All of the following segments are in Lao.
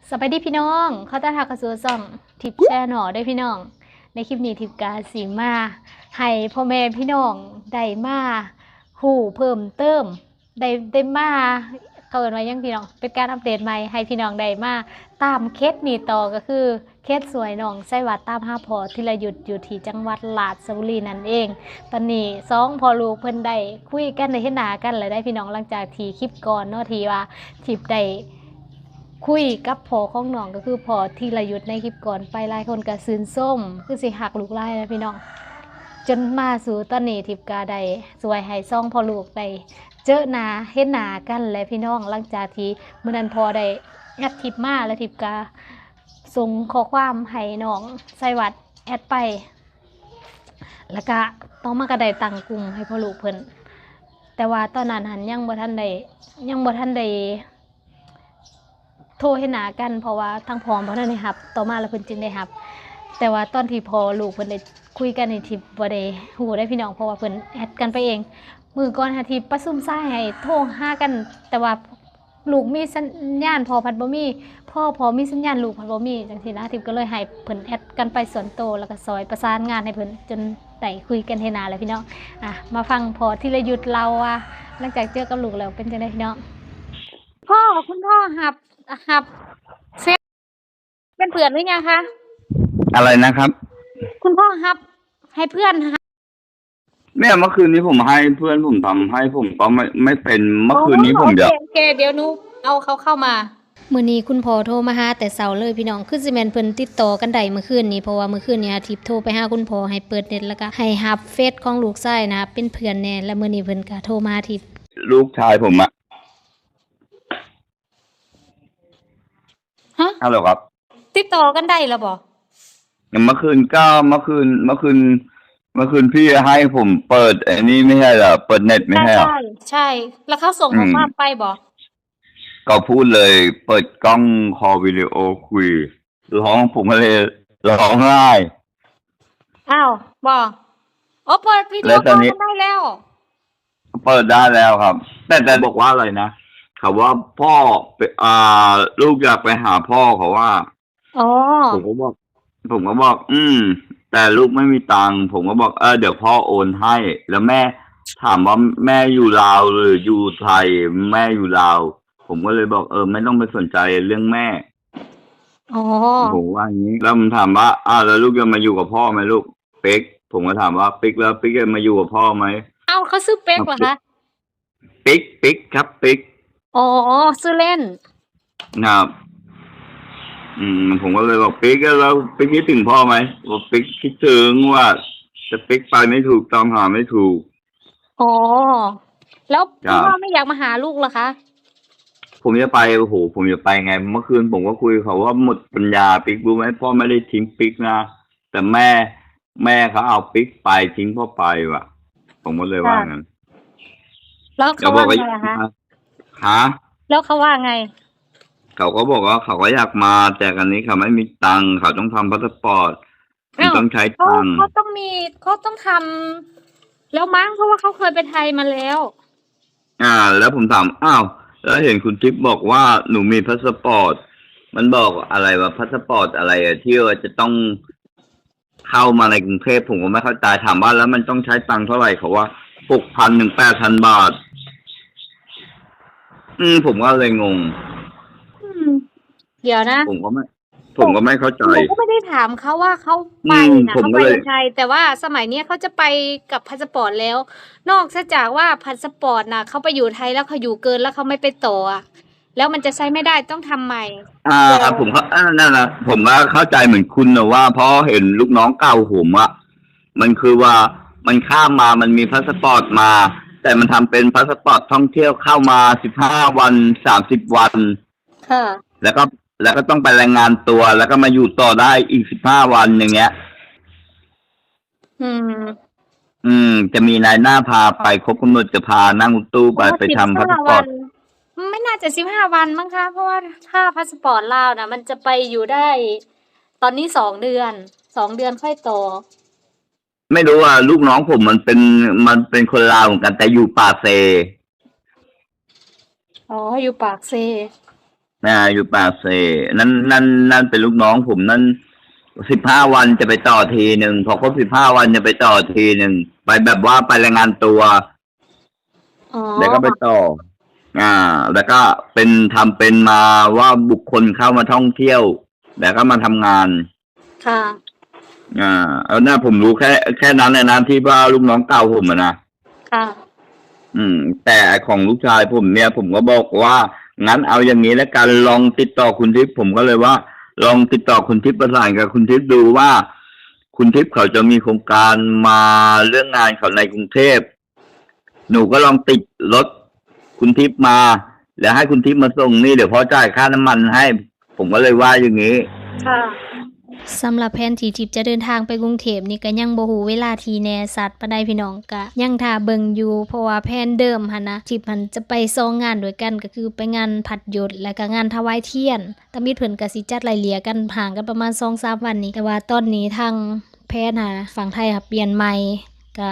ສະບາຍດີພີ່ນ້ອງ ຂໍຕ້ອນຮັບເຂົ້າສູ່ຊ່ອງທິບແຊນແນວເດີ້ພີ່ນ້ອງ. ໃນຄລິບນີ້ທິບກະຊິມາໃຫ້ພໍ່ແມ່ພີ່ນ້ອງໄດ້ມາຮູ້ເພີ່ມເຕີມ ໄດ້ ໄດ້ມາ ເຂົາເອີ້ນວ່າຫຍັງພີ່ນ້ອງ ເປັນການອັບເດດໃໝ່ໃຫ້ພີ່ນ້ອງໄດ້ມາຕາມເຂດນີ້ຕໍ່ ກໍຄືເຂດຊ່ວຍນ້ອງໄຊວັດຕາມຫາພໍ່ທີລະຍຸດຢູ່ທີ່ຈັງຫວັດລາຊະບູລີນັ້ນເອງ. ຕອນນີ້ສອງພໍ່ລູກເພິ່ນໄດ້ຄຸຍກັນ ໄດ້ເຫັນໜ້າກັນແລ້ວເດ້ພີ່ນ້ອງ ຫຼັງຈາກທີ່ຄລິບກ່ອນເນາະ ທີ່ວ່າທິບໄດ້ ຄຸຍກັບພໍ່ຂອງນ້ອງ ກໍຄືພໍ່ທີລະຍຸດໃນຄລິບກ່ອນໄປ ຫຼາຍຄົນກໍຊື່ນຊົມ ຄືຊິຮັກລູກຫຼາຍນະພີ່ນ້ອງ. ຈົນມາສູ່ຕອນນີ້ ທິບກໍໄດ້ຊ່ວຍໃຫ້ສອງພໍ່ລູກໄດ້ເຈີໜ້າເຫັນໜ້າກັນແຫຼະພີ່ນ້ອງ. ຫຼັງຈາກທີ່ມື້ນັ້ນພໍ່ໄດ້ແອັດທິບມາ ແລ້ວທິບກໍສົ່ງຂໍ້ຄວາມໃຫ້ນ້ອງໄຊວັດແອັດໄປ ແລ້ວກະຕໍ່ມາກໍໄດ້ຕັ້ງກຸ່ມໃຫ້ພໍ່ລູກເພິ່ນ ແຕ່ວ່າຕອນນັ້ນຫັ້ນຍັງບໍ່ທັນໄດ້ ຍັງບໍ່ທັນໄດ້ ໂທເຫັນໜ້າກັນ ເພາະວ່າທາງພໍ່ບໍ່ທັນໄດ້ຮັບ ຕໍ່ມາແລ້ວເພິ່ນຈຶ່ງໄດ້ຮັບ. ແຕ່ວ່າຕອນທີ່ພໍ່ລູກເພິ່ນໄດ້ຄຸຍກັນນີ້ ທິບບໍ່ໄດ້ຮູ້ເດ້ພີ່ນ້ອງ ເພາະວ່າເພິ່ນແອັດກັນໄປເອງ. ມື້ກ່ອນຫາທີ່ປະຊຸມສາຍໃຫ້ໂທຫາກັນ ແຕ່ວ່າລູກມີສັນຍານ ພໍ່ພັດບໍ່ມີ ພໍພໍ່ມີສັນຍານ ລູກພັດບໍ່ມີ ຈັ່ງຊີ້ນະ. ທິບກໍເລີຍໃຫ້ເພິ່ນແອັດກັນໄປສ່ວນໂຕ ແລ້ວກໍຊ່ອຍປະສານງານໃຫ້ເພິ່ນ ຈົນໄດ້ຄຸຍກັນເຫັນໜ້າແລ້ວພີ່ນ້ອງ. ອ່ະ ມາຟັງພໍ່ທີລະຍຸດເລົ່າວ່າ ຫຼັງຈາກເຈີກັບລູກແລ້ວເປັນຈັ່ງໃດພີ່ນ້ອງ? ພໍ່ ຄຸນພໍ່ຮັບ ຮັບເຟສເປັນເພື່ອນຫຼືຍັງຄະ? อะไรนะครับ? ຄຸນພໍ່ຮັບໃຫ້ເພື່ອນ เนี่ยเมื่อคืนนี้ผมให้เพื่อนผมทำให้ ผมก็ไม่ไม่เป็น เมื่อคืนนี้ผมจะ โอเค โอเค เดี๋ยวหนูเอาเขาเข้ามา ມື້ນີ້ຄຸນພໍ່ໂທມາຫາແຕ່ເຊົ້າເລີຍພີ່ນ້ອງ ຄືຊິແມ່ນເພິ່ນຕິດຕໍ່ກັນໄດ້ມື້ຄືນນີ້ ເພາະວ່າມື້ຄືນນີ້ອາທິບໂທໄປຫາຄຸນພໍ່ໃຫ້ເປີດເນັດ ແລ້ວກໍໃຫ້ຮັບເຟສຂອງລູກຊາຍນະ ເປັນເພື່ອນແດ່ ແລ້ວມື້ນີ້ເພິ່ນກໍໂທມາຫາທິບ. ลูกชายผมอะ ฮะ ฮัลโหลครับ ติดต่อกันได้แล้วบ่? เมื่อคืนก็ เมื่อคืน เมื่อคืน เมื่อคืนพี่ให้ผมเปิดไอ้นี่ไม่ใช่เหรอ เปิดเน็ตไม่ใช่เหรอ? ใช่ ใช่ แล้วเขาส่งข้อความไปบ่? ก็พูดเลย เปิดกล้องคอลวิดีโอคุย ร้อง ผมก็เลยร้องไห้ อ้าว บ่ โอ้ เปิดวิดีโอคอลกันได้แล้ว เปิดได้แล้วครับ แต่ แต่บอกว่าอะไรนะ เขาว่าพ่อไป อ่า ลูกอยากไปหาพ่อ เขาว่า อ๋อ ผมก็บอก ผมก็บอก อืม แต่ลูกไม่มีตังค์ ผมก็บอก เออ เดี๋ยวพ่อโอนให้ แล้วแม่ถามว่าแม่อยู่ลาวหรืออยู่ไทย แม่อยู่ลาว ผมก็เลยบอก เออ ไม่ต้องไปสนใจเรื่องแม่ อ๋อ ผมว่าอย่างนี้ แล้วผมถามว่า อ้าว แล้วลูกจะมาอยู่กับพ่อไหมลูก ปิ๊ก ผมก็ถามว่า ปิ๊ก แล้วปิ๊กจะมาอยู่กับพ่อไหม เอ้า เขาชื่อเป๊กเหรอคะ ปิ๊ก ปิ๊กครับ ปิ๊ก อ๋อ ชื่อเล่น ครับ อืม ผมก็เลยบอก ปิ๊ก แล้วปิ๊กคิดถึงพ่อไหม บอก ปิ๊กคิดถึง ว่า แต่ปิ๊กไปไม่ถูก ตามหาไม่ถูก อ๋อ แล้วคุณพ่อไม่อยากมาหาลูกเหรอคะ ผมจะไป โอ้โห ผมจะไปไง เมื่อคืนผมก็คุยกับเขาว่าหมดปัญญา ปิ๊กรู้ไหม พ่อไม่ได้ทิ้งปิ๊กนะ แต่แม่ แม่เขาเอาปิ๊กไปทิ้งพ่อไปว่ะ ผมก็เลยว่า ค่ะ งั้น แล้วเขาว่าไงอะคะ ฮะ แล้วเขาว่าไง เขาก็บอกว่าเขาก็อยากมา แต่ครั้นี้เขาไม่มีตังค์ เขาต้องทำพาสปอร์ต มันต้องใช้ตังค์ เขาต้องมี เขาต้องทำแล้วมั้ง เพราะว่าเขาเคยไปไทยมาแล้ว อ่า แล้วผมถาม อ้าว แล้วเห็นคุณทิพย์บอกว่าหนูมีพาสปอร์ต มันบอกอะไรวะ พาสปอร์ตอะไรอะ ที่ว่าจะต้องเข้ามาในกรุงเทพฯ ผมก็ไม่เข้าใจ ถามว่าแล้วมันต้องใช้ตังค์เท่าไหร่ เขาว่า หกพันถึงแปดพันบาท อืม ผมก็เลยงง อืม เดี๋ยวนะ ผมก็ไม่ ผมก็ไม่เข้าใจ หนูก็ไม่ได้ถามเขาว่าเขาไปนะ อืม ผมก็เลย เขาไปยังไง แต่ว่าสมัยเนี้ยเขาจะไปกับพาสปอร์ตแล้ว นอกเสียจากว่าพาสปอร์ตน่ะ เขาไปอยู่ไทยแล้วเขาอยู่เกินแล้วเขาไม่ไปต่ออะ แล้วมันจะใช้ไม่ได้ ต้องทำใหม่ อ่า ผมก็ อ่า นั่นนะ ผมก็เข้าใจเหมือนคุณนะว่า เพราะเห็นลูกน้องเก่าผมอะ มันคือว่ามันข้ามมา มันมีพาสปอร์ตมา แต่มันทำเป็นพาสปอร์ตท่องเที่ยว เข้ามาสิบห้าวัน สามสิบวัน ค่ะ แล้วก็ แล้วก็ต้องไปรายงานตัว แล้วก็มาอยู่ต่อได้อีกสิบห้าวัน อย่างเงี้ย อืม อืม จะมีนายหน้าพาไป ครบกำหนดจะพานั่งรถตู้ไป ไปทำพาสปอร์ต ไม่น่าจะสิบห้าวันมั้งคะ เพราะว่าถ้าพาสปอร์ตลาวน่ะ มันจะไปอยู่ได้ ตอนนี้สองเดือน สองเดือนค่อยต่อ ไม่รู้อะ ลูกน้องผมมันเป็น มันเป็นคนลาวเหมือนกัน แต่อยู่ปากเซ อ๋อ อยู่ปากเซ ອ່າ ຢູ່ປາກເຊ. ນັ້ນ ນັ້ນ ນັ້ນເປັນລູກນ້ອງຜົມ ນັ້ນສິບຫ້າວັນຈະໄປຕໍ່ທີໜຶ່ງ, ພໍຄົບສິບຫ້າວັນຈະໄປຕໍ່ທີໜຶ່ງ, ໄປແບບວ່າໄປລາຍງານຕົວ. ອໍ ແລ້ວກໍໄປຕໍ່ ອ່າ ແລ້ວກໍເປັນ ທຳເປັນມາວ່າບຸກຄົນເຂົ້າມາທ່ອງທ່ຽວ ແລ້ວກໍມາທຳງານ. ຄ່ະ. ອ່າ ເອົານະ ຜົມຮູ້ແຄ່ ແຄ່ນັ້ນແຫຼະນະ ທີ່ວ່າລູກນ້ອງກ່າວຜົມອະນະ. ຄ່ະ. ອືມ ແຕ່ຂອງລູກຊາຍຜົມເນຍ ຜົມກໍບອກວ່າ "ງັ້ນເອົາຢ່າງນີ້ລະກັນ ລອງຕິດຕໍ່ຄຸນທິບ." ຜົມກໍເລີຍວ່າ "ລອງຕິດຕໍ່ຄຸນທິບ ປະສານກັບຄຸນທິບດູວ່າ ຄຸນທິບເຂົາຈະມີໂຄງການມາເລື່ອງງານເຂົາໃນກຸງເທບ ໜູກໍລອງຕິດລົດຄຸນທິບມາ ແລ້ວໃຫ້ຄຸນທິບມາສົ່ງນີ້ ດຽວພໍ່ຈ່າຍຄ່ານ້ຳມັນໃຫ້." ຜົມກໍເລີຍວ່າຢ່າງນີ້. ຄ່ະ. ສຳລັບແຜນທີ່ທິບຈະເດີນທາງໄປກຸງເທບນີ້ ກໍຍັງບໍ່ຮູ້ເວລາທີ່ແນ່ຊັດປານໃດພີ່ນ້ອງ, ກໍຍັງຖ້າເບິ່ງຢູ່ ເພາະວ່າແຜນເດີມຫັ້ນນະ ທິບຫັ້ນຈະໄປສອງງານດ້ວຍກັນ ກໍຄືໄປງານພັດຍົດ ແລ້ວກໍງານຖວາຍທຽນ. ຕຳອິດເພິ່ນກໍຊິຈັດໄລ່ເລ່ຍກັນ ຫ່າງກັນປະມານສອງສາມວັນນີ້, ແຕ່ວ່າຕອນນີ້ທາງ ແຜນຫາຝັ່ງໄທຫາປ່ຽນໃໝ່ ກະ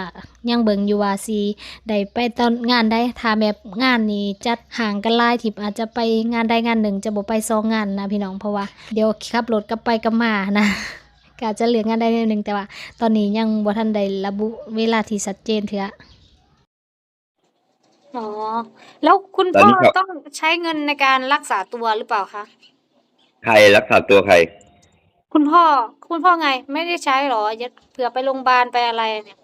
ຍັງເບິ່ງຢູ່ວ່າຊິໄດ້ໄປຕອນງານໃດ. ຖ້າແບບງານນີ້ຈັດຫ່າງກັນຫຼາຍ ທິບອາດຈະໄປງານໃດງານໜຶ່ງ ຈະບໍ່ໄປສອງງານນະພີ່ນ້ອງ, ເພາະວ່າດຽວຂັບລົດກັບໄປກັບມານະ ກະອາດຈະເລືອກງານໃດງານໜຶ່ງ, ແຕ່ວ່າຕອນນີ້ຍັງບໍ່ທັນໄດ້ລະບຸເວລາທີ່ຊັດເຈນເທື່ອ. ອໍ ແລ້ວຄຸນພໍ່ ຕອນນີ້ເຂົາ ຕ້ອງໃຊ້ເງິນໃນການລັກສາຕົວຫຼືເປົ່າຄະ? ໃຄລັກສາຕົວໃຄ? ຄຸນພໍ່ ຄຸນພໍ່ໄງ ໄມ່ໄດ້ໃຊ້ເຫຼືອ? ເພື່ອໄປໂຮງບານໄປອະໄລນີ້.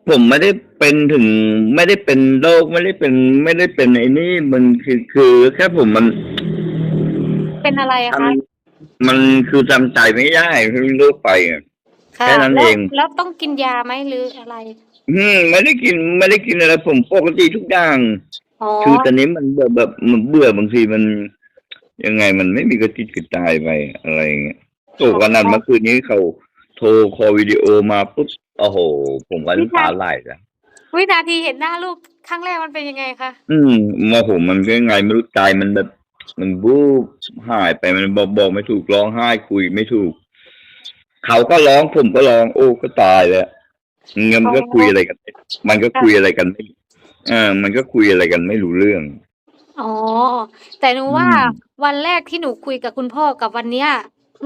ຜົມໄມ່ໄດ້ເປັນເຖິງ ໄມ່ໄດ້ເປັນໂລກ ໄມ່ໄດ້ເປັນ ໄມ່ໄດ້ເປັນໄອ້ນີ້ ມັນຄື ຄືແຄ່ຜົມມັນ ເປັນອະໄລອະຄະ? ມັນຄືທຳໃຈໄມ່ໄດ້ ເພິ່ນເລີກໄປ ແຄ່ນັ້ນເອງ. ແລ້ວຕ້ອງກິນຢາໄໝ ຫຼືອະໄລ? ອືມ ໄມ່ໄດ້ກິນ ໄມ່ໄດ້ກິນອະໄລ ຜົມປົກກະຕິທຸກຢ່າງ. ອໍ ຄືຕອນນີ້ມັນແບບ ແບບມັນເບື່ອ ບາງທີມັນຍັງໄງ ມັນໄມ່ມີກະຕິດກະຕາຍໄປ ອະໄລຢ່າງເງຍ. ໂອ້ ຂະໜາດເມື່ອຄືນນີ້ເຂົາໂທຄໍວິດີໂອມາປຸບ ໂອ້ໂຫ ຜົມກໍນ້ຳຕາໄຫຼລະ. ວິນາທີເຫັນໜ້າລູກຄັ້ງແລກມັນເປັນຍັງໄງຄະ? ອືມ ໂອ້ໂຫ ມັນກໍຍັງໄງ ມັນຮູ້ ໃຈມັນແບບ ມັນວູບຫາຍໄປ ມັນບອກ ບອກໄມ່ຖືກ ຮ້ອງໄຫ້ ຄຸຍໄມ່ຖືກ. ເຂົາກໍຮ້ອງ ຜົມກໍຮ້ອງ ໂອ້ ກໍຕາຍແລ້ວ. ມັນກໍຄຸຍອະໄລກັນ ມັນກໍຄຸຍອະໄລກັນ ເອີ ມັນກໍຄຸຍອະໄລກັນໄມ່ຮູ້ເລື່ອງ. ອໍ ແຕ່ໜູວ່າ ອືມ ວັນແລກທີ່ໜູຄຸຍກັບຄຸນພໍ່ກັບວັນເນີ້ຍ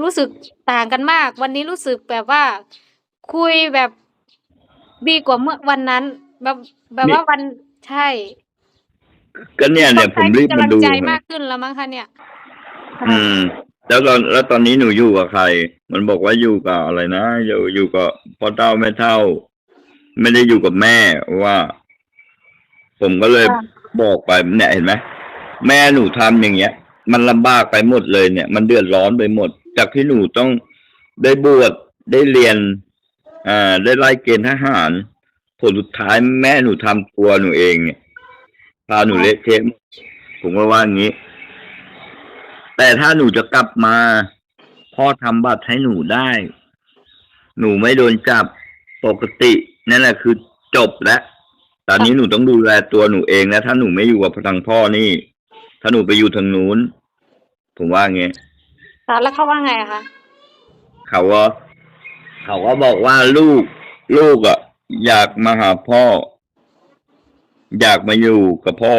ຮູ້ສຶກຕ່າງກັນມາກ. ວັນນີ້ຮູ້ສຶກແບບວ່າ ຄຸຍແບບດີກວ່າເມື່ອວັນນັ້ນ ແບບ ແບບວ່າວັນ ໃຊ່ ກໍເນີ້ຍ ເນີ້ຍ ຜົມຣີບມາດູ ມີກຳລັງໃຈມາກຂຶ້ນແລ້ວມັ້ງຄະເນີ້ຍ. ອືມ ແລ້ວຕອນ ແລ້ວຕອນນີ້ໜູຢູ່ກັບໃຄ? ມັນບອກວ່າຢູ່ກັບອະໄລນະ ຢູ່ ຢູ່ກັບພໍ່ເຖົ້າແມ່ເຖົ້າ ໄມ່ໄດ້ຢູ່ກັບແມ່ ວ່າ ຜົມກໍເລີຍບອກໄປ ເນີ້ຍ ເຫັນໄໝ ແມ່ໜູທຳຢ່າງເງຍ ມັນລຳບາກໄປໝົດເລີຍເນີ້ຍ ມັນເດືອດຮ້ອນໄປໝົດ ຈາກທີ່ໜູຕ້ອງໄດ້ບວດ ໄດ້ຮຽນ ອ່າ ໄດ້ໄລ່ເກນທະຫານ ຜົນສຸດທ້າຍແມ່ໜູທຳຕົວໜູເອງເນຍ ພາໜູເລະເທະ. ຜົມກໍວ່າຢ່າງນີ້ ແຕ່ຖ້າໜູຈະກັບມາ ພໍ່ທຳບັດໃຫ້ໜູໄດ້ ໜູໄມ່ໂດນຈັບປົກກະຕິ ນັ້ນແຫຼະຄືຈົບແລ້ວ. ຕອນນີ້ໜູຕ້ອງດູແລຕົວໜູເອງແລ້ວ ຖ້າໜູໄມ່ຢູ່ກັບທາງພໍ່ນີ້ ຖ້າໜູໄປຢູ່ທາງນູ້ນ ຜົມວ່າຢ່າງນີ້. ແລ້ວເຂົາວ່າໄງອະຄະ? ເຂົາກໍ ເຂົາກໍບອກວ່າ ລູກ ລູກອະຢາກມາຫາພໍ່ ຢາກມາຢູ່ກັບພໍ່.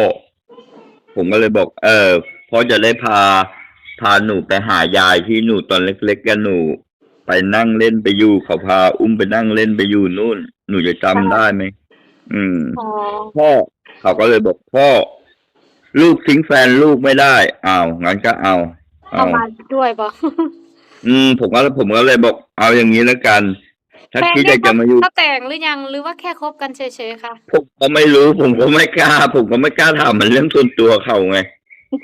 ຜົມກໍເລີຍບອກ ເອີ ພໍ່ຈະໄດ້ພາ ພາໜູໄປຫາຍາຍທີ່ໜູຕອນເລັກໆ ກັບໜູໄປນັ່ງເລ່ນ ໄປຢູ່ ເຂົາພາອຸ້ມໄປນັ່ງເລ່ນ ໄປຢູ່ນູ້ນ ໜູຈະຈຳໄດ້ໄໝ? ອືມ ພໍ່ ເຂົາກໍເລີຍບອກ ພໍ່ ລູກทิ้งแฟนลูกไม่ได้ ອ້າວ ນັ້ນກໍເອົາ ເອົາ ເອົາມາດ້ວຍບໍ? ອືມ ຜົມກໍ ຜົມກໍເລີຍບອກ ເອົາຢ່າງນີ້ລະກັນ ຖ້າຄິດຢາກຈະມາຢູ່ ແຟນນີ້ເຂົາແຕ່ງຫຼືຍັງ ຫຼືວ່າແຄ່ຄົບກັນເສີຍໆ ຄະ? ຜົມກໍໄມ່ຮູ້ ຜົມກໍໄມ່ກ້າ ຜົມກໍໄມ່ກ້າຖາມ ມັນເລື່ອງສ່ວນຕົວເຂົາໄງ.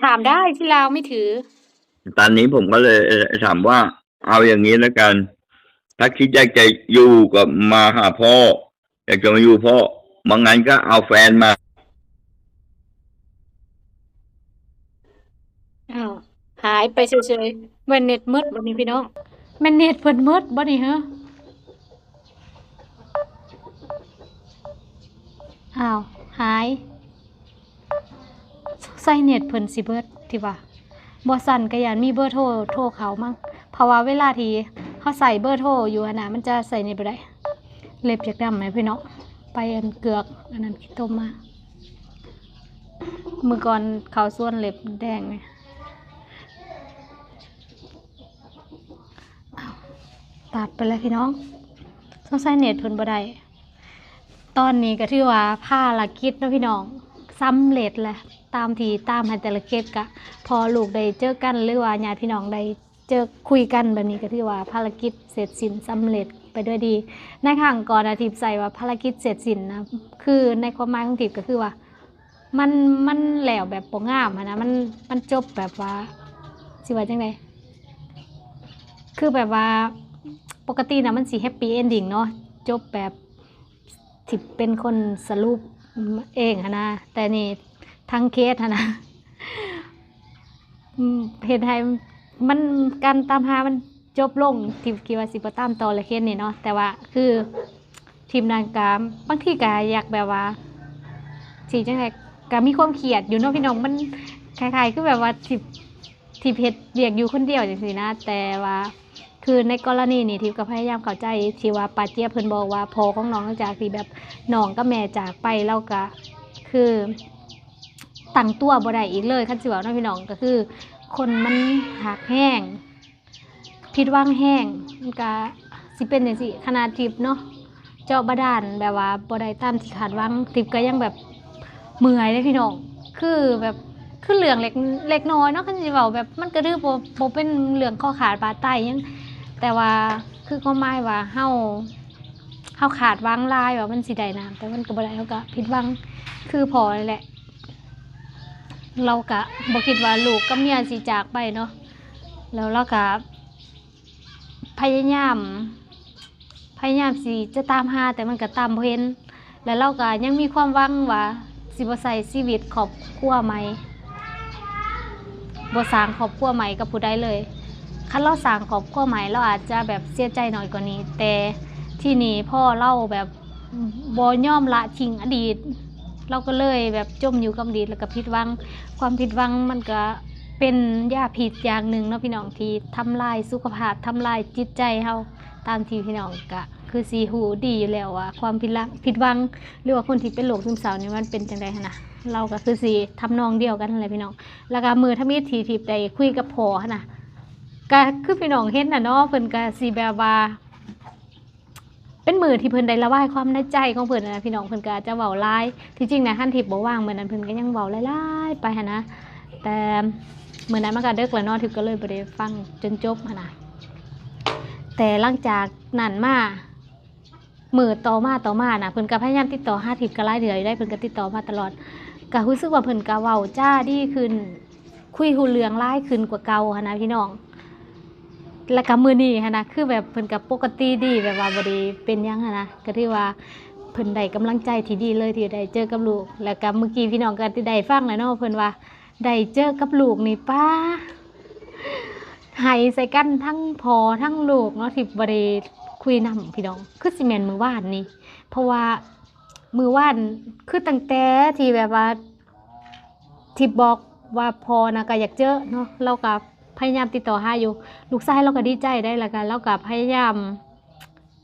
ຖາມໄດ້ ທີ່ລາວໄມ່ຖື. ຕອນນີ້ຜົມກໍເລີຍ ເອີ ຖາມວ່າ ເອົາຢ່າງນີ້ລະກັນ ຖ້າຄິດຢາກຈະຢູ່ກໍມາຫາພໍ່ ຢາກຈະມາຢູ່ພໍ່ ບໍ່ນັ້ນກໍເອົາແຟນມາ. ອ້າວ ຫາຍໄປເສີຍໆ ແມ່ນເນັດໝົດບໍ່ນີ້ພີ່ນ້ອງ? ແມ່ນເນັດເພິ່ນໝົດບໍ່ນີ້ເຮີ? ອ້າວ ຫາຍ ໃສ່ເນັດເພິ່ນຊິເບິດຕິວ່າ ບໍ່ຊັ້ນກໍຢ້ານມີເບີໂທໂທເຂົ້າມັ້ງ ເພາະວ່າເວລາທີ່ເຮົາໃສ່ເບີໂທຢູ່ຫັ້ນນະ ມັນຈະໃສ່ເນັດບໍ່ໄດ້. ເລັບຢາກດຳໃຫ້ພີ່ນ້ອງ ໄປອັນເກືອກອັນນັ້ນຂີ້ຕົມມາ ມື້ກ່ອນເຂົ້າສວນເລັບແດງນີ້ ຕັດໄປແລ້ວພີ່ນ້ອງ ສົງໄສເນັດເພິ່ນບໍ່ໄດ້. ຕອນນີ້ກໍຖືວ່າພາລະກິດເນາະພີ່ນ້ອງ ສຳເລັດແລ້ວ ຕາມທີ່ຕາມໃຫ້ແຕ່ລະເຂດ ກະພໍລູກໄດ້ເຈີກັນ ຫຼືວ່າຍາດພີ່ນ້ອງໄດ້ເຈີຄຸຍກັນແບບນີ້ ກໍຖືວ່າພາລະກິດເສັດສິ້ນສຳເລັດໄປດ້ວຍດີ. ໃນຄັ້ງກ່ອນນະ ທິບໃສ່ວ່າພາລະກິດເສັດສິ້ນນະ ຄືໃນຄວາມໝາຍຂອງທິບກໍຄືວ່າ ມັນ ມັນແລ້ວແບບບໍ່ງາມຫັ້ນນະ ມັນ ມັນຈົບແບບວ່າ ຊິວ່າຈັ່ງໃດ ຄືແບບວ່າ ປົກກະຕິນະມັນຊິ happy ending ເນາະ ຈົບແບບທີ່ເປັນຄົນສະຫຼຸບເອງຫັ້ນນະ ແຕ່ນີ້ທາງເຂດຫັ້ນນະ ເຮັດໃຫ້ມັນ ການຕາມຫາມັນ ຈົບລົງ ທີ່ຄິດວ່າຊິບໍ່ຕາມຕໍ່ແລ້ວເຂດນີ້ເນາະ ແຕ່ວ່າຄືທີມງານກະບາງທີກະຢາກແບບວ່າ ຊິຈັ່ງໃດ ກະມີຄວາມຄຽດຢູ່ເນາະພີ່ນ້ອງ ມັນຄ້າຍໆຄືແບບວ່າທີ່ ທີ່ເຮັດວຽກຢູ່ຄົນດຽວຈັ່ງຊີ້ນະ ແຕ່ວ່າຄືໃນກໍລະນີນີ້ ທິບກໍພະຍາຍາມເຂົ້າໃຈທີ່ວ່າປ້າຈຽບເພິ່ນບອກວ່າ ພໍ່ຂອງນ້ອງ ຫຼັງຈາກທີ່ແບບນ້ອງກັບແມ່ຈາກໄປ ລາວກະຄືຕັ້ງຕົວບໍ່ໄດ້ອີກເລີຍ ຄັນຊິເວົ້າເນາະພີ່ນ້ອງ ກໍຄືຄົນມັນຮັກແຮງ ຜິດຫວັງແຮງ ມັນກະຊິເປັນຈັ່ງຊີ້. ຂະໜາດທິບເນາະ ເຈາະບາດານແບບວ່າບໍ່ໄດ້ຕາມທີ່ຄາດຫວັງ ທິບກໍຍັງແບບເມື່ອຍເດ້ພີ່ນ້ອງ ຄືແບບ ຄືເລື່ອງເລັກ ເລັກນ້ອຍເນາະ ຄັນຊິເວົ້າແບບ ມັນກໍຖືບໍ່ ບໍ່ເປັນເລື່ອງຄໍຂາດບາດຕາຍຫຍັງ ແຕ່ວ່າຄືຄວາມໝາຍວ່າເຮົາ ເຮົາຄາດຫວັງຫຼາຍວ່າມັນຊິໄດ້ນະ ແຕ່ມັນກໍບໍ່ໄດ້ ເຮົາກໍຜິດຫວັງຄືພໍ່ນີ້ແຫຼະ. ລາວກະບໍ່ຄິດວ່າລູກກັບເມຍຊິຈາກໄປເນາະ ແລ້ວລາວກະພະຍາຍາມ ພະຍາຍາມຊິຈະຕາມຫາ ແຕ່ມັນກະຕາມບໍ່ເຫັນ ແລະ ລາວກະຍັງມີຄວາມຫວັງວ່າຊິບໍ່ໃຊ້ຊີວິດຄອບຄົວໃໝ່ ບໍ່ສ້າງຄອບຄົວໃໝ່ກັບຜູ້ໃດເລີຍ. ຄັນລາວສ້າງຄອບຄົວໃໝ່ ລາວອາດຈະແບບເສຍໃຈໜ້ອຍກວ່ານີ້ ແຕ່ທີ່ນີ້ພໍລາວແບບ ບໍ່ຍອມລະຖິ້ມອະດີດ ລາວກໍເລີຍແບບຈົມຢູ່ກັບອະດີດ ແລ້ວກໍຜິດຫວັງ. ຄວາມຜິດຫວັງມັນກໍເປັນຢາພິດຢ່າງໜຶ່ງເນາະພີ່ນ້ອງ ທີ່ທຳລາຍສຸຂະພາບ ທຳລາຍຈິດໃຈເຮົາ ຕາມທີ່ພີ່ນ້ອງກໍຄືຊິຮູ້ດີຢູ່ແລ້ວວ່າ ຄວາມຜິດລະ ຜິດຫວັງ ຫຼືວ່າຄົນທີ່ເປັນໂລກຊຶມເສົ້ານີ້ມັນເປັນຈັ່ງໃດຫັ້ນນະ ລາວກໍຄືຊິທຳນອງດຽວກັນຫັ້ນແຫຼະພີ່ນ້ອງ. ແລ້ວກໍມື້ທຳອິດທີ່ທິບໄດ້ຄຸຍກັບພໍ່ຫັ້ນນະ ກໍຄືພີ່ນ້ອງເຫັນນະເນາະ ເພິ່ນກໍຊິແບບວ່າ ເປັນມື້ທີ່ເພິ່ນໄດ້ລະບາຍຄວາມໃນໃຈຂອງເພິ່ນນະພີ່ນ້ອງ ເພິ່ນກໍອາດຈະເວົ້າຫຼາຍ. ທີ່ຈິງນະ ຄັນທິບບໍ່ວ່າງມື້ນັ້ນ ເພິ່ນກໍຍັງເວົ້າຫຼາຍໆໄປຫັ້ນນະ ແຕ່ມື້ນັ້ນມັນກໍເດິກແລ້ວເນາະ ທິບກໍເລີຍບໍ່ໄດ້ຟັງຈົນຈົບຫັ້ນນະ. ແຕ່ຫຼັງຈາກນັ້ນມາ ມື້ຕໍ່ມາ ຕໍ່ມານະ ເພິ່ນກໍພະຍາຍາມຕິດຕໍ່ຫາທິບກໍຫຼາຍເທື່ອຢູ່ເດ້ ເພິ່ນກໍຕິດຕໍ່ມາຕະຫຼອດ ກໍຮູ້ສຶກວ່າເພິ່ນກໍເວົ້າຈາດີຂຶ້ນ ຄຸຍຮູ້ເລື່ອງຫຼາຍຂຶ້ນກວ່າເກົ່າຫັ້ນນະພີ່ນ້ອງ. ແລ້ວກໍມື້ນີ້ຫັ້ນນະ ຄືແບບເພິ່ນກໍປົກກະຕິດີ ແບບວ່າບໍ່ໄດ້ເປັນຫຍັງຫັ້ນນະ ກໍຖືວ່າເພິ່ນໄດ້ກຳລັງໃຈທີ່ດີເລີຍ ທີ່ໄດ້ເຈີກັບລູກ. ແລ້ວກໍມື້ກີ້ພີ່ນ້ອງກໍໄດ້ຟັງແລ້ວເນາະ ເພິ່ນວ່າໄດ້ເຈີກັບລູກນີ້ ປ້າ ໄຫ້ໃສ່ກັນທັງພໍ່ທັງລູກເນາະ ທີ່ບໍ່ໄດ້ຄຸຍນຳພີ່ນ້ອງ ຄືຊິແມ່ນມື້ວານນີ້ ເພາະວ່າມື້ວານ ຄືຕັ້ງແຕ່ທີ່ແບບວ່າ ທີ່ບອກວ່າພໍ່ນະກໍຢາກເຈີເນາະ ລາວກໍພະຍາຍາມຕິດຕໍ່ຫາຢູ່ ລູກຊາຍລາວກໍດີໃຈໄດ໋ ແລ້ວກໍລາວກໍພະຍາຍາມ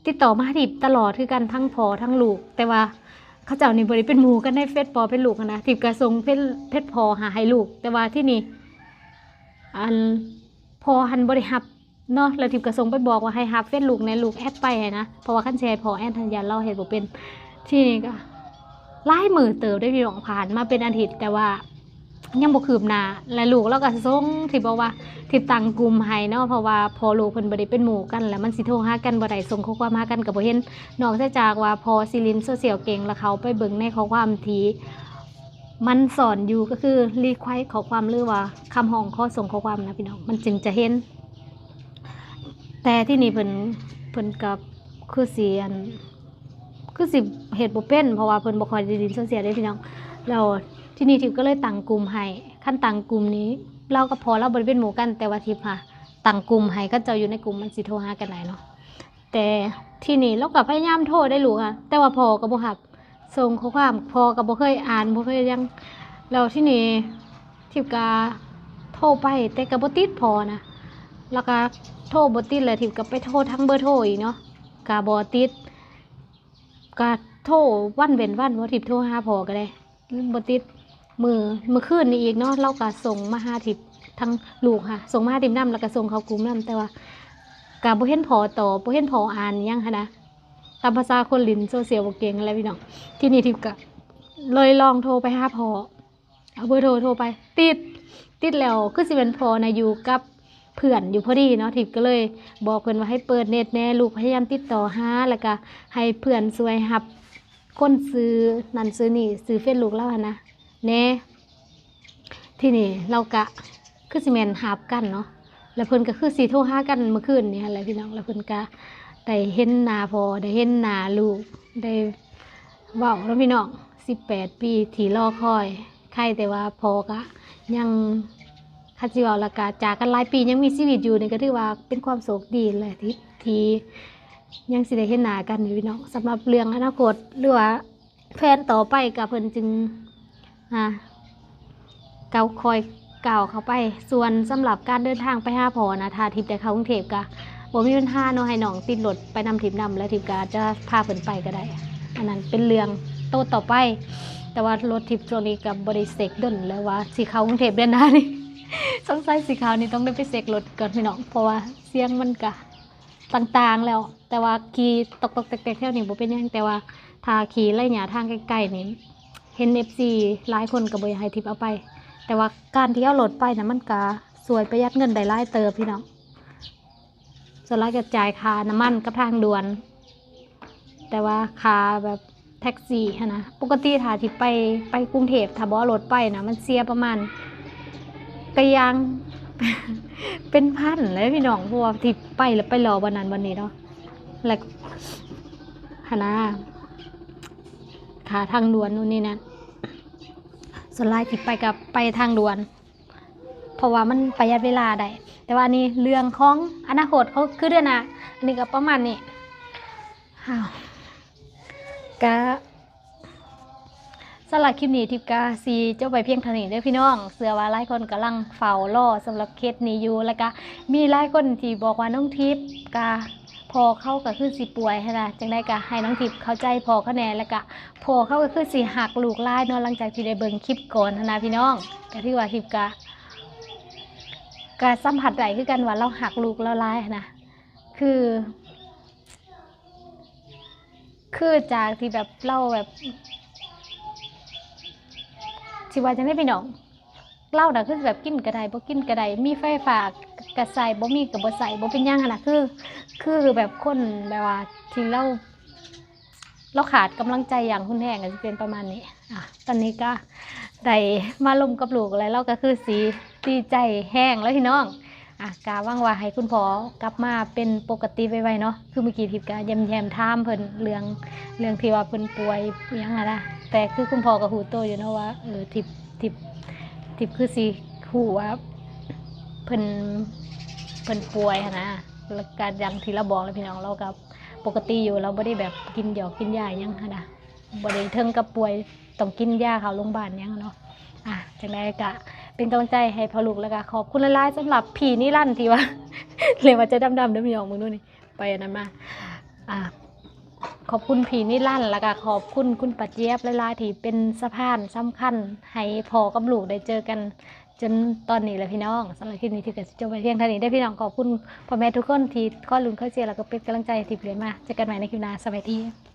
ຕິດຕໍ່ມາຫາທິບຕະຫຼອດຄືກັນ ທັງພໍ່ທັງລູກ ແຕ່ວ່າເຂົາເຈົ້ານີ້ບໍ່ໄດ້ເປັນໝູ່ກັນໃນເຟສພໍ່ເຟສລູກຫັ້ນນະ ທິບກໍສົ່ງເຟສ ເຟສພໍ່ຫາໃຫ້ລູກ ແຕ່ວ່າທີ່ນີ້ ອັນ ພໍ່ຫັ້ນບໍ່ໄດ້ຮັບເນາະ ແລ້ວທິບກໍສົ່ງໄປບອກວ່າໃຫ້ຮັບເຟສລູກແດ່ ລູກແອັດໄປຫັ້ນນະ ເພາະວ່າຄັນຊິໃຫ້ພໍ່ແອັດຫັ້ນ ຢ້ານລາວເຮັດບໍ່ເປັນ. ທີນີ້ກໍຫຼາຍມື້ເຕີບເດ້ພີ່ນ້ອງ ຜ່ານມາເປັນອາທິດ ແຕ່ວ່າຍັງບໍ່ຄືບໜ້າ ແລະ ລູກລາວກໍສົ່ງ ທີ່ບອກວ່າທີ່ຕັ້ງກຸ່ມໃຫ້ເນາະ ເພາະວ່າພໍ່ລູກເພິ່ນບໍ່ໄດ້ເປັນໝູ່ກັນ ແລ້ວມັນຊິໂທຫາກັນບໍ່ໄດ້ ສົ່ງຂໍ້ຄວາມຫາກັນກໍບໍ່ເຫັນ ນອກເສຍຈາກວ່າພໍ່ຊິຫຼິ້ນໂຊຊຽວເກັ່ງ ແລ້ວເຂົ້າໄປເບິ່ງໃນຂໍ້ຄວາມທີ່ ມັນສ້ອນຢູ່ ກໍຄື request ຂໍ້ຄວາມ ຫຼືວ່າຄຳຮ້ອງຂໍສົ່ງຂໍ້ຄວາມນະພີ່ນ້ອງ ມັນຈຶ່ງຈະເຫັນ. ແຕ່ທີ່ນີ້ເພິ່ນ ເພິ່ນກໍຄືຊິ ອັນ ຄືຊິເຮັດບໍ່ເປັນ ເພາະວ່າເພິ່ນບໍ່ຄ່ອຍໄດ້ຫຼິ້ນໂຊຊຽວເດ້ພີ່ນ້ອງ. ແລ້ວທີ່ນີ້ທິບກໍເລີຍຕັ້ງກຸ່ມໃຫ້ ຄັນຕັ້ງກຸ່ມນີ້ ລາວກັບພໍ່ລາວບໍ່ໄດ້ເປັນໝູ່ກັນ ແຕ່ວ່າທິບຫາຕັ້ງກຸ່ມໃຫ້ ຄັນເຈົ້າຢູ່ໃນກຸ່ມມັນຊິໂທຫາກັນໄດ້ເນາະ. ແຕ່ທີ່ນີ້ລາວກໍພະຍາຍາມໂທໄດ້ລູກອະ ແຕ່ວ່າພໍ່ກໍບໍ່ຮັບ ສົ່ງຂໍ້ຄວາມ ພໍ່ກໍບໍ່ເຄີຍອ່ານ ບໍ່ເຄີຍຫຍັງ. ແລ້ວທີ່ນີ້ທິບກໍໂທໄປ ແຕ່ກໍບໍ່ຕິດພໍ່ນະ ແລ້ວກໍໂທບໍ່ຕິດ ແລ້ວທິບກໍໄປໂທທາງເບີໂທອີກເນາະ ກໍບໍ່ຕິດ ກໍໂທວັນເວັ້ນວັນ ບໍ່ ທິບໂທຫາພໍ່ກໍໄດ້ ບໍ່ຕິດ. ມື້ ມື້ຄືນນີ້ອີກເນາະ ລາວກໍສົ່ງມາຫາທິບ ທັງລູກຫາ ສົ່ງມາຫາທິບນຳ ແລ້ວກໍສົ່ງເຂົ້າກຸ່ມນຳ ແຕ່ວ່າ ກະບໍ່ເຫັນພໍ່ຕອບ ບໍ່ເຫັນພໍ່ອ່ານຫຍັງຫັ້ນນະ. ຕາມພາສາຄົນຫຼິ້ນໂຊຊຽວບໍ່ເກັ່ງຫັ້ນແຫຼະພີ່ນ້ອງ. ທີນີ້ທິບກະເລີຍລອງໂທໄປຫາພໍ່ ເອົາເບີໂທໂທໄປ ຕິດ ຕິດແລ້ວ ຄືຊິແມ່ນພໍ່ນະຢູ່ກັບເພື່ອນຢູ່ພໍດີເນາະ. ທິບກໍເລີຍບອກເພິ່ນວ່າໃຫ້ເປີດເນັດແດ່ ລູກພະຍາຍາມຕິດຕໍ່ຫາ ແລ້ວກະໃຫ້ເພື່ອນຊ່ວຍຮັບຄົນຊື່ນັ້ນຊື່ນີ້ ຊື່ເຟສລູກລາວຫັ້ນນະແດ່. ທີນີ້ລາວກະຄືຊິແມ່ນຮັບກັນເນາະ ແລ້ວເພິ່ນກໍຄືຊິໂທຫາກັນມື້ຄືນນີ້ຫັ້ນແຫຼະພີ່ນ້ອງ. ແລ້ວເພິ່ນກະໄດ້ເຫັນໜ້າພໍ່ ໄດ້ເຫັນໜ້າລູກ ໄດ້ເວົ້າເນາະພີ່ນ້ອງ. ສິບແປດປີທີ່ລໍຄອຍ ໄຄແຕ່ວ່າພໍ່ກະຍັງ ຄັນຊິເວົ້າແລ້ວກະຈາກກັນຫຼາຍປີ ຍັງມີຊີວິດຢູ່ນີ້ ກໍຖືວ່າເປັນຄວາມໂຊກດີແຫຼະ ທີ່ ທີ່ຍັງຊິໄດ້ເຫັນໜ້າກັນຢູ່ພີ່ນ້ອງ. ສຳລັບເລື່ອງອະນາຄົດ ຫຼືວ່າແຜນຕໍ່ໄປ ກະເພິ່ນຈຶ່ງ ອ່າ ກ້າວ ຄ່ອຍກ້າວເຂົ້າໄປ. ສ່ວນສຳລັບການເດີນທາງໄປຫາພໍ່ນະ ຖ້າທິບໄດ້ເຂົ້າກຸງເທບ ກະບໍ່ມີບັນຫາເນາະ ໃຫ້ນ້ອງຕິດລົດໄປນຳທິບນຳ ແລ້ວທິບກະອາດຈະພາເພິ່ນໄປກໍໄດ້. ອັນນັ້ນເປັນເລື່ອງໂຕຕໍ່ໄປ. ແຕ່ວ່າລົດທິບຊ່ວງນີ້ກໍບໍ່ໄດ້ເຊັກດົນແລ້ວວ່າຊິເຂົ້າກຸງເທບເດືອນໜ້ານີ້ ສົງໄສສີຂາວນີ້ຕ້ອງໄດ້ໄປເຊັກລົດກ່ອນພີ່ນ້ອງ ເພາະວ່າສຽງມັນກະຕ່າງໆແລ້ວ. ແຕ່ວ່າຂີ່ຕອກໆແຕກໆແຖວນີ້ບໍ່ເປັນຫຍັງ ແຕ່ວ່າຖ້າຂີ່ໄລຍະທາງໄກໆນີ້ ເຫັນເອັຟຊີຫຼາຍຄົນກໍບໍ່ຢາກໃຫ້ທິບເອົາໄປ. ແຕ່ວ່າການທີ່ເອົາລົດໄປນະ ມັນກະຊ່ວຍປະຢັດເງິນໄດ້ຫຼາຍເຕີບພີ່ນ້ອງ. ສ່ວນຫຼາຍກໍຈ່າຍຄ່ານ້ຳມັນກັບທາງດ່ວນ ແຕ່ວ່າຄ່າແບບແທັກຊີຫັ້ນນະ ປົກກະຕິຖ້າທີ່ໄປ ໄປກຸງເທບ ຖ້າບໍ່ເອົາລົດໄປນະ ມັນເສຍປະມານ ກະຢ່າງ ເປັນພັນແຫຼະພີ່ນ້ອງ ເພາະວ່າທີ່ໄປແລ້ວໄປລໍບ່ອນນັ້ນບ່ອນນີ້ເນາະ ແລ້ວຫັ້ນນະ ຄ່າທາງດ່ວນໂນ່ນນີ້ນັ້ນ. ສ່ວນຫຼາຍທີ່ໄປກໍໄປທາງດ່ວນ ເພາະວ່າມັນປະຢັດເວລາໄດ້. ແຕ່ວ່າອັນນີ້ເລື່ອງຂອງອະນາຄົດ ຄືເດືອນໜ້າ. ອັນນີ້ກໍປະມານນີ້ ກະ ສຳລັບຄລິບນີ້ທິບກະຊິຈົບໄວ້ພຽງເທົ່ານີ້ເດີພີ່ນ້ອງ. ເຊື່ອວ່າຫຼາຍຄົນກຳລັງເຝົ້າລໍສຳລັບເຄສນີ້ຢູ່ ແລ້ວກະມີຫຼາຍຄົນທີ່ບອກວ່ານ້ອງທິບກະ ພໍ່ເຂົາກໍຄືຊິປ່ວຍຫັ້ນນະ. ຈັ່ງໃດກໍໃຫ້ນ້ອງທິບເຂົ້າໃຈພໍ່ເຂົາແດ່ ແລ້ວກະພໍ່ເຂົາກໍຄືຊິຮັກລູກຫຼາຍເນາະ ຫຼັງຈາກທີ່ໄດ້ເບິ່ງຄລິບກ່ອນຫັ້ນນະພີ່ນ້ອງ. ກໍຖືວ່າທິບກະ ກະສຳຜັດໄດ້ຄືກັນວ່າລາວຮັກລູກລາວຫຼາຍຫັ້ນນະ ຄື ຄືຈາກທີ່ແບບລາວແບບ ຊິວ່າຈັ່ງໃດພີ່ນ້ອງ ລາວນະຄືແບບກິນກໍໄດ້ ບໍ່ກິນກໍໄດ້ ມີໄຟຟ້າກໍໃຊ້ ບໍ່ມີກໍບໍ່ໃຊ້ ບໍ່ເປັນຫຍັງຫັ້ນນະ. ຄື ຄືແບບຄົນແບບວ່າທີ່ລາວ ລາວຂາດກຳລັງໃຈຢ່າງຮຸນແຮງ ກໍຊິເປັນປະມານນີ້. ອ່າ ຕອນນີ້ກໍໄດ້ມາລົມກັບລູກແລ້ວ ລາວກໍຄືຊິດີໃຈແຮງແລ້ວພີ່ນ້ອງ. ອ່າ ກໍຫວັງວ່າໃຫ້ຄຸນພໍ່ກັບມາເປັນປົກກະຕິໄວໆເນາະ. ຄືມື້ກີ້ທິບກໍແຢ້ມໆຖາມເພິ່ນເລື່ອງ ເລື່ອງທີ່ວ່າເພິ່ນປ່ວຍອີ່ຫຍັງຫັ້ນນະ ແຕ່ຄືຄຸນພໍ່ກໍຮູ້ໂຕຢູ່ເນາະວ່າ ເອີ ທິບ ທິບ ທິບຄືຊິຮູ້ວ່າເພິ່ນ ເພິ່ນປ່ວຍຫັ້ນນະ. ແລ້ວກໍຢ່າງທີ່ລາວບອກແຫຼະພີ່ນ້ອງ ລາວກໍປົກກະຕິຢູ່ ລາວບໍ່ໄດ້ແບບກິນຢອກກິນຢາຫຍັງຫັ້ນນະ ບໍ່ໄດ້ເຖິງກັບປ່ວຍຕ້ອງກິນຢາເຂົ້າໂຮງບານຫຍັງເນາະ. ອ່າ ຈັ່ງໃດກໍເປັນກຳລັງໃຈໃຫ້ພໍ່ລູກ ແລ້ວກໍຂອບຄຸນຫຼາຍໆສຳລັບພີ່ນິລັນທີ່ວ່າ ເລີຍວ່າໃຈດຳໆເດີພີ່ນ້ອງ ເບິ່ງດູນີ້ ໄປອັນນັ້ນມາ. ອ່າ ຂອບຄຸນພີ່ນິລັນ ແລ້ວກໍຂອບຄຸນຄຸນປ້າຈຽບຫຼາຍໆ ທີ່ເປັນສະພານສຳຄັນໃຫ້ພໍ່ກັບລູກໄດ້ເຈີກັນ ຈົນຕອນນີ້ແຫຼະພີ່ນ້ອງ. ສຳລັບຄລິບນີ້ທິບກໍຊິຈົບໄວ້ພຽງເທົ່ານີ້ເດີພີ່ນ້ອງ. ຂອບຄຸນພໍ່ແມ່ທຸກຄົນທີ່ຄອຍລຸ້ນຄອຍເຊຍ ແລ້ວກໍເປັນກຳລັງໃຈໃຫ້ທິບເລື້ອຍມາ. ເຈີກັນໃໝ່ໃນຄລິບໜ້າ. ສະບາຍດີ.